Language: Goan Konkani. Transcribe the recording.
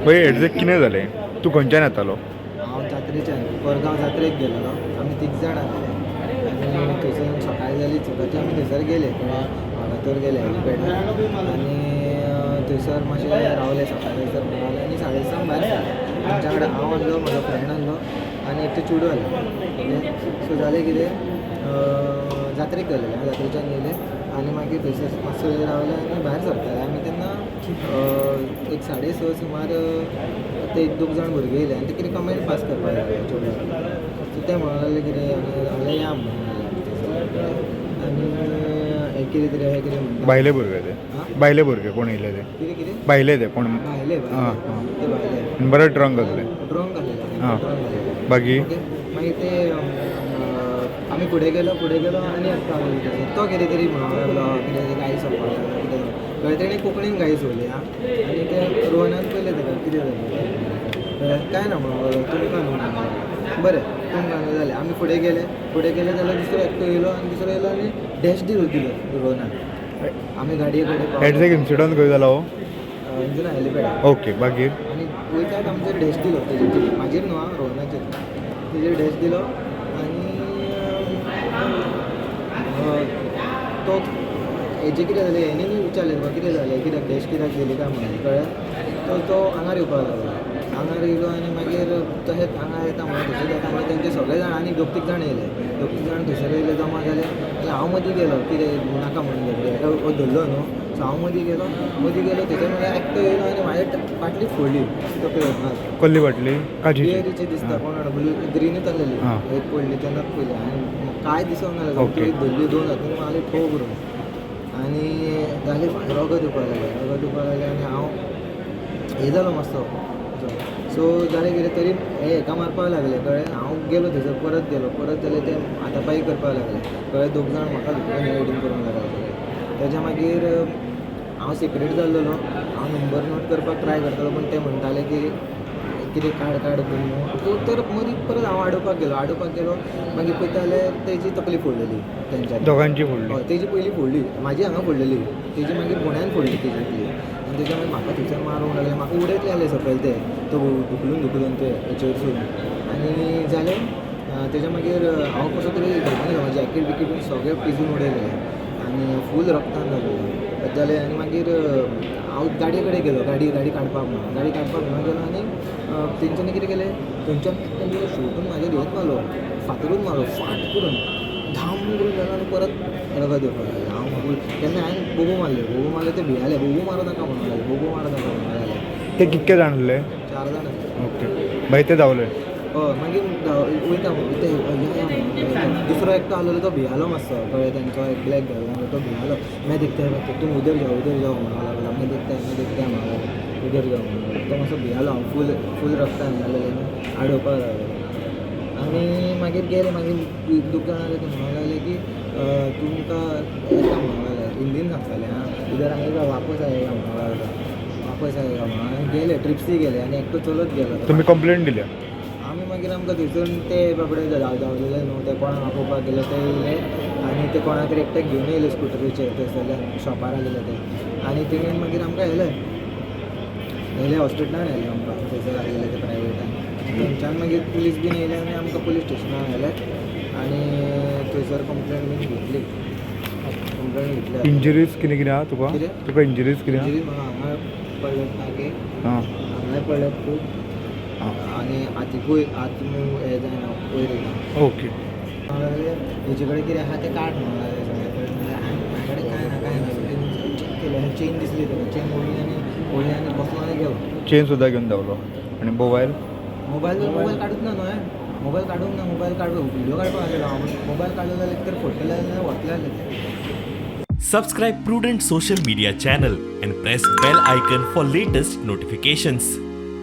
पळय एडजेक्ट कितें जालें? तूं खंयच्यान येतालो? हांव जात्रेच्यान, कोरगांव जात्रेक गेलेलो. आमी तीग जाण आसले आनी थंयसर सकाळी जाली, सकाळचे आमी थंयसर गेले, कळ्ळें, वागातोर गेले हेलिपॅडार आनी थंयसर मातशे रावले, सकाळी थंयसर रावले आनी 6:30 भायर सरले. आमच्या कडेन हांव आहलो, म्हजो फ्रेंड आहलो आनी एकटो चेडूं आहलें. ओके, सो जालें कितें, जात्रेक गेलेले हांव, जात्रेच्यान येयले आनी मागीर थंयसर मातसो वेळ रावले आनी भायर सरताले आमी तेन्ना एक 6:30 सुमार ते एक दोग जाण भुरगे येयले आनी ते कितें कमेंट पास करपाक लागले चेडवाक. सो ते म्हणूंक लागले कितें आनी हांगा या म्हणून लागले आनी हें कितें तरी हें कितें म्हणटा. भायले भुरगे ते? आं? भायले भुरगे कोण येयले ते? कितें कितें? भायले ते कोण? भायले. आं. भायले. आं. ते भायले. आनी बरे ड्रंक आसले? ड्रंक आसलेले. आं. ड्रंक आसलेले. बाकी? ओके, मागीर ते आमी फुडें गेलो, फुडें गेलो आनी एकटो आसलो थंयसर, तो कितें तरी म्हणूंक लागलो, कितें तरी गाळी सोडपाक लागलो, कितें जालें कळ्ळें. तेणें कोंकणीन गाळी सोडली आं. आनी ते रोहनान पळयलें ताका, कितें जालें कळ्ळें, कांय ना म्हणूंक लागलो, तुमकां न्हू म्हणूंक लागलो. बरें, तुमकां न्हू जालें. आमी फुडें गेले, फुडें गेले जाल्यार दुसरो एकटो येयलो आनी दुसरो येयलो आनी डॅश दिलो दिलो रोहनान. आमी गाडये कडेन पावले. एडजेक्ट इन्सिडंट खंय जालो हो? अंजुना हेलिपॅडार. ओके, मागीर? आनी वयतात आमचेर डॅश दिलो तेजेर, म्हाजेर न्हू आं, रोहनाचेर, तेजेर डॅश दिलो आनी तो हेजें कितें जालें, हेणी न्हू विचारलें तुका कितें जालें, कित्याक डॅश कित्याक दिली काय म्हणून, कळ्ळें. तो तो आंगार येवपाक लागलो, आंगार येयलो आनी मागीर तशेंच आंगार येता म्हणून, तशेंच येता म्हणून तेंचे सगळे जाण आनी दोग तीग जाण येयले, दोग तीग जाण थंयसर येयले, जमा जाले. जाल्यार हांव मदीं गेलो, कितें नाका म्हणून झगडे, हेका हो धरलो न्हू. सो हांव मदीं गेलो, मदीं गेलो थंयसर म्हळ्यार एकटो येयलो आनी म्हाजे बाटली फोडली तकलेर मार. कसली बाटली? काजीची? बियरीची दिसता, कोण जाणा, ब्लू ग्रीनूच आसलेली. एक पडली तेन्नाच पयली आनी कांय दिसोंक ना. धरली दोन हातीन, मारली ठो करून आनी जालें, रगत येवपाक लागलें, रगत येवपाक लागलें आनी हांव हे जालो मातसो. सो जालें कितें, तरी हे हेका मारपाक लागले, कळ्ळें. हांव गेलो थंयसर, परत गेलो, परत जालें ते हातापाई करपाक लागले, कळ्ळें. दोग जाण म्हाका धुकलून हेडिंग करूंक लागले सगळे. तेज्या मागीर हांव सेपरेट जाल्लेलो. हांव नंबर नोट करपाक ट्राय करतालो, पूण ते म्हणटाले की कितें काड काड करून. सो तर मदीं परत हांव आडोवपाक गेलो, आडोवपाक गेलो, मागीर पळयता जाल्यार तेजी तकली फोडलेली तेंच्यांनी. दोगांची फोडली? हय, तेजी पयली फोडली, म्हाजी हांगा फोडलेली, तेजी मागीर गुण्यान फोडली तेजी तकली. आनी तेज्या मागीर म्हाका थंयसर मारूंक लागले, म्हाका उडयतले आसले सकयल ते, तो धुकलून धुकलून ते हेचेरसून. आनी जालें तेज्या मागीर हांव कसो तरी घालून गेलो, जॅकेट बिकेट बीन सगळें पिजून उडयलेलें आनी फूल रक्तान जालेलें. जालें आनी मागीर हांव गाडये कडेन गेलो, गाडी गाडी काडपाक म्हणून, गाडी काडपाक म्हणून गेलो आनी तेंच्यांनी कितें केलें, थंयच्यान एकट्यान शेवटून म्हाजेर हेच मारलो, फातरूच मारलो, फाट करून धाम करून जालो आनी परत रगत येवपाक लागलें. हांव फूल तेन्ना हांवें बोबो मारले, बोबो मारले, ते भियाले, बोबो मारूं नाका म्हणूंक लागले, बोबो मारूं नाका म्हणूंक लागले. ते कितके जाण आसले? चार जाण आसले. ओके, मागीर ते धांवले? हय, मागीर वयता ते या या म्हणून. दुसरो एकटो आसलेलो तो भियालो मातसो, कळ्ळें. तेंचो एक ब्लॅक घालून तो भियालो. मैं देखता है, तुम उधर जाओ, उधर जाओ म्हणूंक लागलो. मैं देखता है, मैं देखता है म्हणूंक लागलो, उधर जाओ म्हणूंक लागलो. तो मातसो भियालो. हांव फूल फूल रक्तान जालेलें न्हू, आडोवपाक लागलो आनी मागीर गेले. मागीर दोग जाण आसले, ते म्हणूंक लागले की तुमकां येता म्हणूंक लागले, हिंदीन सांगताले आं, उधर आएगा, वापस आएगा म्हणूंक लागलो, वापस आएगा म्हणून. आनी गेले, ट्रिप्सी गेले आनी एकटो चलत गेलो. तुमी कंप्लेंट दिल्या? आमी मागीर आमकां थंयसून ते बाबडे धांवलेले न्हू, ते कोणाक आपोवपाक गेले, ते येयले आनी ते कोणाक तरी एकट्याक घेवन येयले स्कुटरीचेर, थंयसरल्यान शॉपार आसलेले ते. आनी तेणेन मागीर आमकां व्हेले, व्हेले हॉस्पिटलान व्हेले आमकां, थंयसर आसलेले ते प्रायवेटान. थंयच्यान मागीर पुलीस बीन येयले आनी आमकां पुलीस स्टेशनार व्हेले आनी थंयसर कंप्लेन बीन घेतली, कंप्लेन घेतली. इंजुरीज कितें कितें आहा तुका? कितें? तुका इंजुरीज कितें आहा? इंजुरीज म्हाका हांगा पडल्यात टाके. आं. हांगाय पडल्यात खूब. आनी हातीकूय, हात हें जायना, वयर येना. ओके. हेजे कडेन कितें आहा तें काड म्हणूंक लागले सगळें. कळ्ळें, म्हाजे कडेन कांय ना, कांय ना. चॅक केलें, चेन दिसली ताका, चेन ओडली आनी ओडली आनी बसलो आनी गेलो. चेन सुद्दां घेवन धांवलो. आनी मोबायल? मोबायल, मोबायल काडूंक ना न्हू हांवें, मोबायल काडूंक ना. मोबायल काडूं, व्हिडियो काडपाक आसलेलो हांव, मोबायल काडलो जाल्यार एक तर फोडटले जाल्यार वतले आसले ते. Subscribe Prudent Social Media channel and press bell icon for latest notifications.